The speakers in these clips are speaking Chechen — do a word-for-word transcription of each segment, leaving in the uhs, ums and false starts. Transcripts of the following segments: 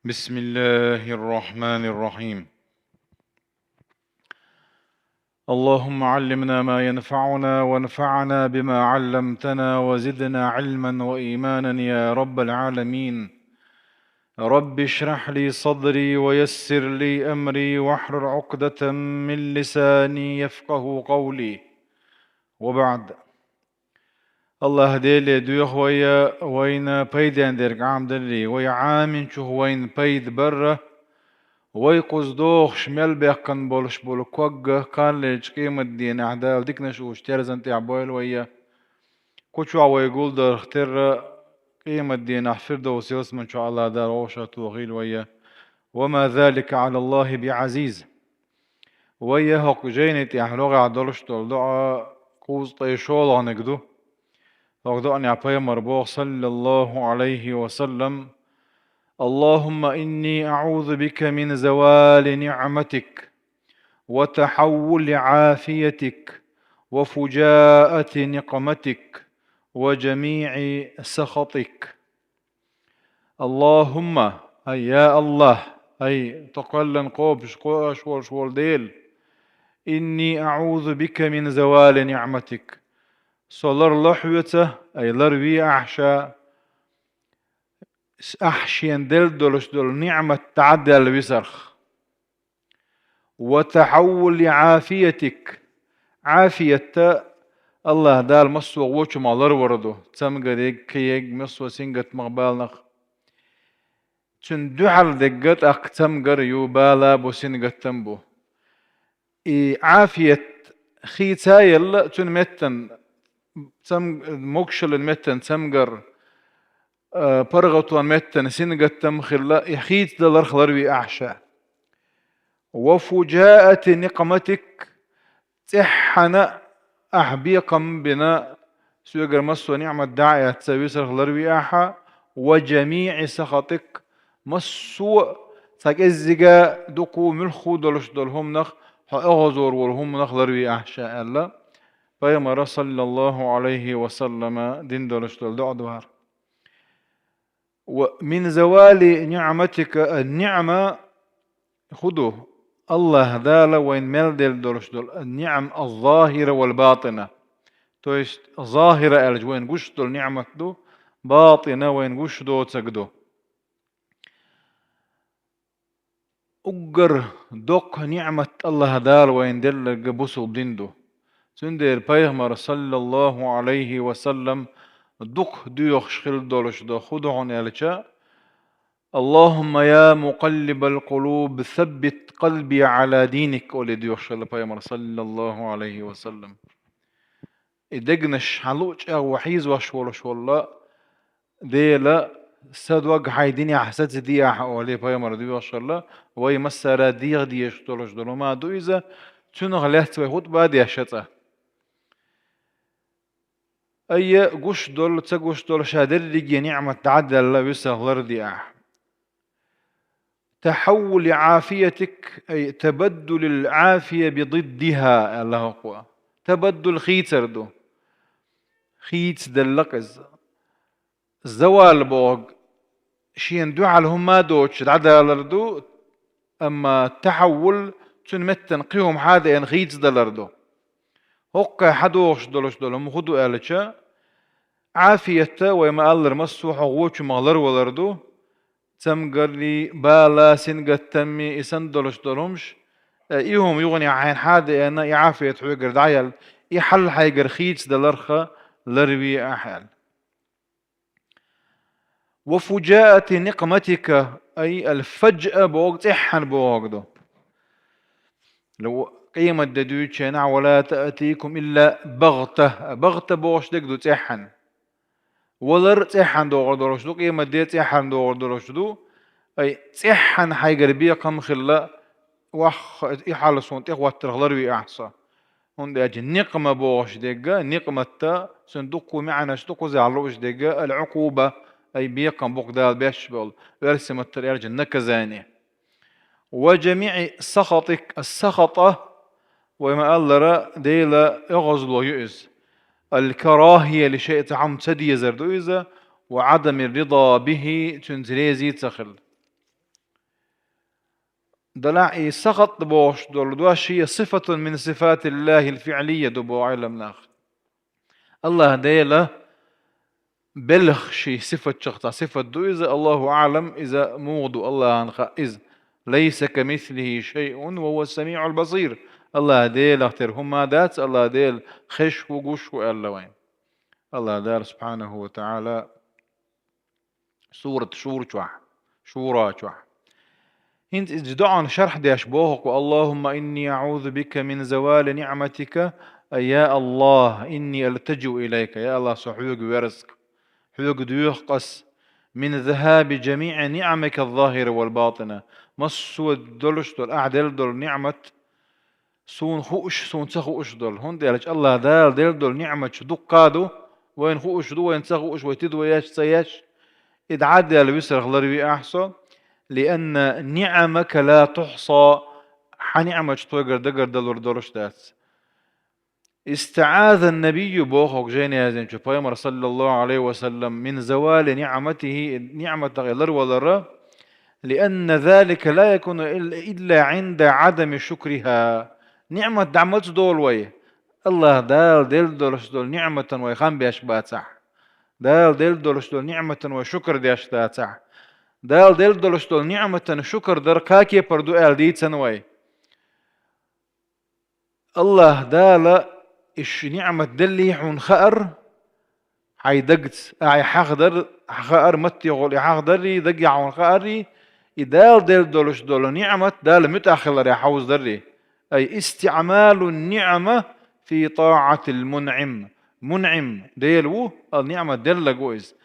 بسم الله الرحمن الرحيم. اللهم علمنا ما ينفعنا وانفعنا بما علمتنا وزدنا علما وإيمانا يا رب العالمين. رب اشرح لي صدري ويسر لي أمري واحلل عقدة من لساني يفقه قولي. وبعد. АллахӀ Деле доьху вай, вайна пайден дерг Ӏамадаррий, вай Ӏаминчух вайна пайда барра, вай кхуза дохуш мел баьккхина болуш болу ког кхана лелча къематдийнахь Дала диканаш уьш терзан тӀехь бойла вай. Кху чохь вай гулдарх терра, къематдийнахь Фирдовс ялсаман чохь АллахӀ Дала вовшахтохийла вай. وما ذلك على الله بعزيز. Вай хӀокху жайни тӀехь логӀехь долуш долу доӀа кхузткъе шолгӀаниг ду. ХӀокху доӀанехь пайхамар боху, саллаллаху Ӏалайхи ва саллам: اللهم إني أعوذ بك من زوال نعمتك وتحول عافيتك وفجاءة نقمتك وجميع سخطك. اللهم, ай, я АллахӀ, ай, токхаллан кхобуш, кхоаш волуш волу Дела, إني أعوذ بك من زوال نعمتك. Со ларло хьоьца, ай, ларве ахь ша, ахь шена делла долуш долу ниӀмат дӀа а даьлла висарх. وتحول عافيتك. Ӏафият АллахӀ Дала массо а вочу ма ларвар ду, цамгариг, кхиерг, массо а сингаттамах, баланах. Цуьнан дуьхьал дегга тӀаккха цамгар ю, бала бу, сингаттам бу. И Ӏафият хийца а елла, цуьнан меттан цам-, могушаллин меттан цамгар, а, паргӀатон меттан сингаттам хилла, и хийцадаларх ларве ахь ша. وفجاءة نقمتك, цӀеххьана ахь бекхам бина, соьгара массо а ниӀмат дӀа а эцна висарх ларве ахьа, وجميع سخطك, массо а цхьа кӀеззига, дукха, муьлхха долуш долу хӀуманах хьо оьгӀазор волу хӀуманах ларве ахь ша аьлла, пайхамара, саллаллаху Ӏалайхи ва саллама, дина долуш долу доӀа ду хӀара. ومن زوال نعمتك, а, ниӀма хӀун ду? АллахӀ Дала вайна мел делла долуш долу, а, ниӀма الظاهرة والباطنة. То есть, захира аьлча вайна гуш долу ниӀмат ду, батӀина вайна гуш доцург ду. Уггар доккха ниӀмат АллахӀ Дала вайна делларг бусулба дин ду. Цундела пайхамар, саллаллаху Ӏалайхи ва саллам, дукха доьхуш хилла долуш ду, хӀун ду хьуна аьлча: اللهم يا مقلب القلوب ثبت قلبي على دينك, олий доьхуш хилла пайхамар, саллаллаху Ӏалайхи ва саллам. И дегнаш хьан луъу чӀагӀо хьийзош волуш волу Дела, сан дог хьайн динехь сацадехьа, олий пайхамар, доьхуш хилла, вай массара а деха дезаш долуш долу хӀума ду иза, цунах лаьцна вай хутба а деш цкъа. Айя, гуш долу, ца гуш долу, ша дерриге ниӀмат дӀа а даьлла, висарх ларде ахь. تحول عافيتك, أي تبدل العافية بضدها, аьлла хӀокхо. Табаддул хийцар ду. Хийцаделла-кх иза. Завал бохург шена дуьхьал хӀума а доцуш дӀадалар ду, амма тахьаввул цуьнан меттана кхин хӀума хьа а деана хийцадалар ду. ХӀокххе хьадогӀуш долуш долу хӀума хӀун ду аьлча, Ӏафият, вай ма-аллара, массо а хьо гӀочу ма ларвалар ду, цамгарий, бала, сингаттаммий, и санна долуш долу хӀумаш, э, и хӀума юханехьа хьайна хьа а деана, и Ӏафият хьоьгара дӀаяьлла, и хьал хьайгара хийцадаларх ларве ахь аьлла. وفجاءة نقمتك, أي الفجأة бохург цӀеххьана бохург ду. Лу-, къематде дуьйцучу хенахь, ولا تأتيكم إلا بغتة. БагӀта бохуш дерг ду цӀеххьана. Валар цӀеххьана догӀур долуш ду, къематде цӀеххьана догӀур долуш ду. Ай, цӀеххьана хьайгара бекхам хилла, вахха, и хьал суна тӀехӀоттарх ларве ахь со. ХӀунда аьлча никъма бохуш дерг, никъмат, цуьнан дуккха маьӀнаш ду кхузахь лууш дерг, العقوبة, ай, бекхам бу-кх Дала беш болу, оьрсийн маттара аьлча наказание. وجميع سخطك, ас-сахат, вай ма-аллара, Делан оьгӀазло ю иза. الكراهية لشيء, цхьа хӀума ца дезар ду иза, وعدم الرضا به, цуьнца реза ца хилла. Далахь и сахат бохуш долу дош шен сифатун мин сифатиллахил фиълийя ду боху Ӏилманах. Аллаха Дела белх ши сифатчах цхьа сифат ду иза, Аллаху аълам, иза муха ду Аллахана хаьа иза. Лайса камислихи шайъун ва хува самиъул басир. Аллаха Делах тера хӀума дац, Аллаха Дела хезаш ву, гуш ву аьлла вайн. Аллаха Дала субхьанаху ва таӀала Сурат Шура чохь, Шура чохь. ХӀинца иза доӀан шархь деш боху-кх: «Аллахумма инни аъузу бика мин завали ниъматика, я Аллах, инни альтаджиу илайка». Я Аллах, со хьоьга верза, хьоьга доьху ас. Мин захаби джамиъи ниъамика ззахира вал батина. Массо а долуш долу, ахь делла долу ниъмат, суна хууш, суна ца хууш долу. ХӀунда аьлча Аллаха Дала делла долу ниъматаш дуккха а ду, вайна хууш ду, вайна ца хууш, вай тидам еш, ца еш. И дӀа а даьлла висарх ларве ахь со, лианна ниъамака ла тухса, хьан ниъматаш тхоьгара дагардалур долуш дац. Истаъаза набийю, боху-кх жайна яздинчу пайхамар, саллаллаху алейхи ва саллам, мин завали ниъматихи, ниъматах ларвалара, лианна залика ла якуну илла, илла гӀинда гӀадами шукриха. Ниъмат дӀа маца долу вай? Аллаха Дала делла долуш долу ниъматан вай хам беш бацахь. Дала делла долуш долу ниъматан вай шукр деш дацахь. Дала делла долуш долу ниъматан шукр дар кхаа кепара ду аьлла дийцина вай. Аллаха Дала и ши ниъмат деллий хьуна хаар, хьайн дагца, ахьа хьахадар, хаар, маттехула и хьахадаррий, дагехь хьуна хааррий, и Дала делла долуш долу ниъмат Дала муьтӀахь хиларе хьовзадаррий. Ай истиъмалу ниъма фи таъатил мунъим. Мунъим Дела ву, ал ниъмат деллаг ву иза.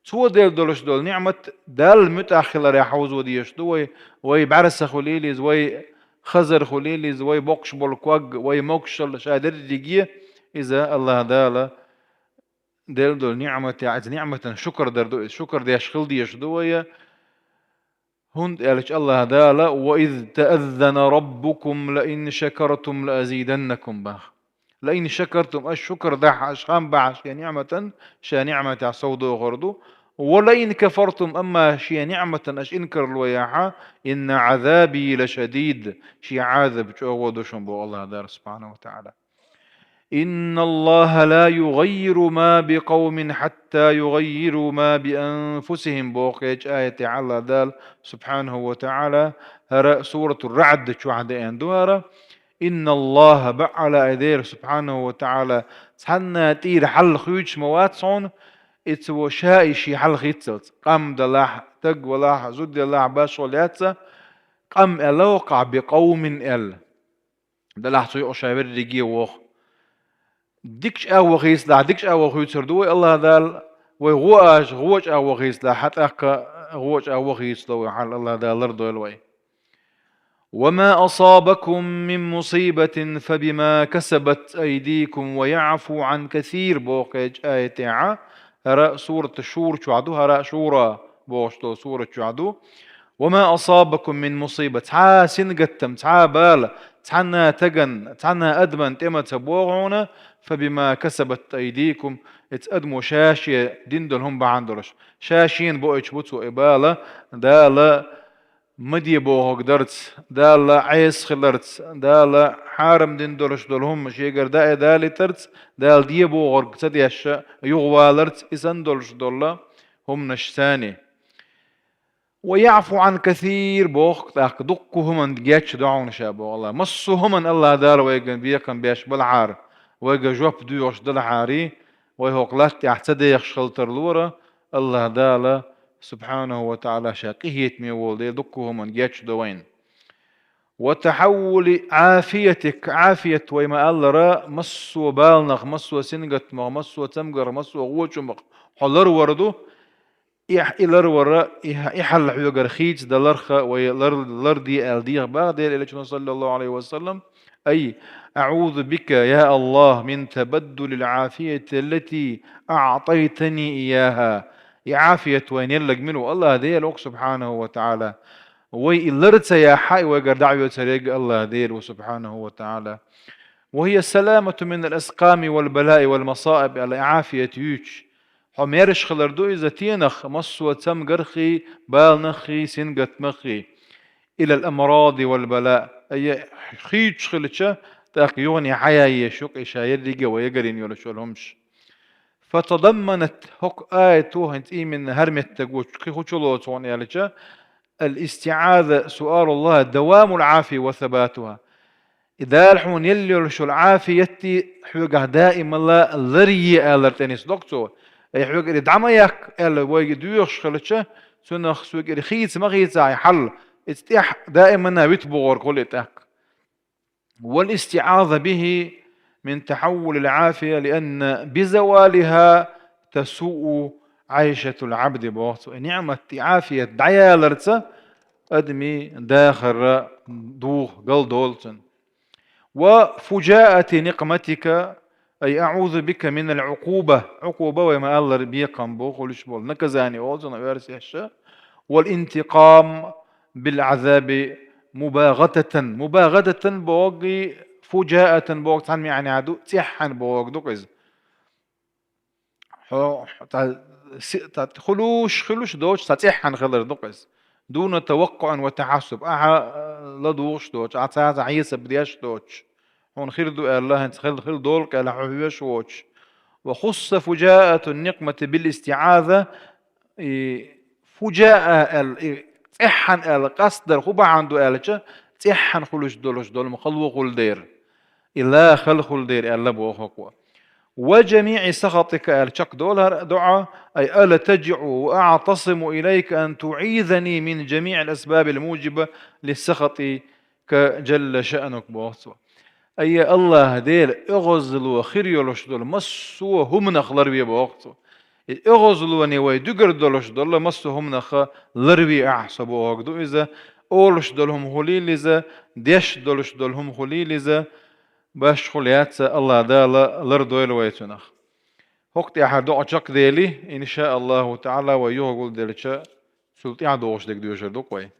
Цо делла долуш долу ниъмат Далла муьтӀахь хиларе хьовзо дезаш ду вай, вай бӀаьрса хуьлийла иза, вай хазар хуьлийла иза, вай боккхуш болу ког, вай могушалла, ша дерриге, иза Аллаха Дала делла долу ниъмат я, иза ниъматан шукр дар ду иза, шукр деш хила дезаш ду вай. ХӀунда аьлча Аллаха Дала: «Ва из таъаззана раббукум ла ин шакартум ла азиданнакум», бах. «Ла ин шакартум», аш шукр дахь, аш хам бахь шен ниъматан, шен ниъматехь сов дохур ду. «Ва ла ин кафартум», амма шен ниъматан аш инкарло яхьа, «инна гӀазаби ла шадид», шен Ӏазаб чӀогӀа ду шуна, боху Аллаха Дала субхьанаху ва таӀала. «Инна Аллаха ла югӀаййиру ма би къавмин хьатта югӀаййиру ма би анфусихим», боху кхечу аятехь Аллаха Дала субхьанаху ва таӀала, хӀара Суратур РаӀд чохь деана ду хӀара. «Инна Аллаха», баъала ай Дела субхьанаху ва таӀала, цхьанна тӀера хьал хуьйцуш ма вац хьуна, и цо ша и шен хьал хийццалц. Къам далахь, таг валахь, зуда ялахь, башхо лаьцна, къам аьлла воккхахь, би къавмин аьлла. Делахь цу юкъа ша верриге воху. Дикачу агӀо хийцалахь, дикачу агӀо хуьйцур ду вай Аллаха Дала, вай гӀо аш, гӀочу агӀо хийцалахь, хьан тӀаккха гӀочу агӀо хийцало вай хьал, Аллаха Дала лардойла вай. «Ва ма асабакум мин мусибатин фа бима касабат айдикум ва яъфу Ӏан касир», боху кхечу аятехь, хӀара Сурат Шура чохь ду, хӀара Шура бохуш долу сурат чохь ду. «Ва ма асабакум мин мусиба», цхьа сингаттам, цхьа бала, цхьанна таган, цхьанна адаман тӀе ма ца богӀу хьуна, «фа бима касабат айдикум», эца адамо ша-шен дина долу хӀума бахьана долуш, ша-шена боуьйтуш бу цо и бала, Дала ма де бохург дарца, Дала Ӏеса хиларца, Дала хьарам дина долуш долу хӀума шегара даӀе далийтарца, Дала де бохург ца деш юхаваларца, и санна долуш долу хӀуманаш царний. «Ва яъфу Ӏан касир», боху, тӀаккха дуккха хӀуманна гечдо хьуна ша, боху Аллаха. Массо а хӀуманна Аллаха Дала вайган бекхам беш балахьара, вайган жоп доьхуш далахьарий, вай хӀокху латта тӀехь ца дехаш хила тарлора, Аллаха Дала субхьанаху ва таӀала ша къинхетаме волу дела дуккха хӀуманна гечдо вайна. «Ва тахьаввули Ӏафиятик», Ӏафият вай ма-аллара, массо а баланах, массо а сингаттамах, массо а цамгарх, массо а гӀочамах хьо ларвар ду, и, и ларвара, и, и хьал хьоьгара хийцадаларх вай лар-, ларде аьлла дехар боху Делан Элчано, саллаллаху Ӏалайхи ва саллам. Ай, аъузу бика, я Аллах, мин табаддулил Ӏафияти аллати аътайтани ияха. И Ӏафият вайна еллаг мила ву? Аллаха Дела ву-кх, субхьанаху ва таӀала. Вай и лар ца яхьа, и вайгара дӀахьоьцур ерг Аллаха Дела ву, субхьанаху ва таӀала. «Ва хия саламату минал аскъами вал балаи вал масаиб», аьлла, и Ӏафият юьйцуш. Хьо маьрша хилар ду иза тенах, массо а цамгархий, баланаххий, сингаттамаххий. إلى الأمراض والبلاء. Ай хийцаш хилча, тӀаккха юхане хьаяйеш ю-кх и ша ерриге а вай ягарйина йолаш йола хӀумаш. فتضمنت, хӀокху аято хӀинца именно хӀара меттиг ву, кхин хӀун чулоцу хьуна аьлча, الاستعاذة سؤال الله دوام العافية وثباتها. И Дала хьуна елла йолуш йолу Ӏафиятти хьоьгахь даималла ларъе алар тӀе нисдо-кх цо. Ай хьоьга и дӀа ма яккха аьлла вайга доьхуш хилча, цунах соьга и хийца ма хийцахь и хьал, иза тӀехь даиманна вита богӀург хуьлу и тӀаккха. والاستعاذة به من تحول العافية، لأن بزوالها تسوء عيشة العبد, боху цо. И ниӀмат, и Ӏафият дӀаяларца адамийн дахар духу, галдолу цуьнан. وفجاءة نقمتك، أي أعوذ بك من العقوبة. Ӏукъуба вай ма-аллара бекхам бу, хуьлуш болу наказание олу цунах оьрсаша. والانتقام بالعذاب مباغتة. مباغتة бохург, فجاءة бохург цхьана маьӀна ду, цӀеххьана бохург ду-кх иза. Хьо, цхьа си-, цхьа хуьлуш, хуьлуш доцуш, цхьа цӀеххьана хилар ду-кх иза. دون توقع وتحسب. Ахьа, а, ладугӀуш доцуш, ахьа цхьа а хьесап деш доцуш. Хьуна хир ду аьлла, хӀинца хила, хила долу-кх аьлла, хьо хьоьжуш воцуш. وخص فجاءة النقمة بالاستعاذة. И фужаа аьлла, и цӀеххьана аьлла, къастдар хӀун бахьана ду аьлча, цӀеххьана хуьлуш долуш долу хало хуьлу дера. И ла хала хуьлу дера аьлла боху хӀокхо. وجميع سخطك аьлла чекхдолу хӀара доӀа, أي ألتجئ وأعتصم إليك أن تعيذني من جميع الأسباب الموجبة لسخطك جل شأنك, боху цо. Ай, АллахӀ Дела, оьгӀазло хир йолуш долу массо а хӀуманах ларве, боху цо. И оьгӀазлоне вай дуьгур долуш долу массо а хӀуманах ларве ахьа со, бохург ду иза, олуш долу хӀума хуьлийла иза, деш долуш долу хӀума хуьлийла иза, башхо яц, АллахӀ Дала лардойла вай цунах. ХӀокху тӀехь доӀа чекхдели, иншааллаху таӀала, вай юха гулделча, цул тӀаьхьа догӀуш дерг доьшур ду-кх вай.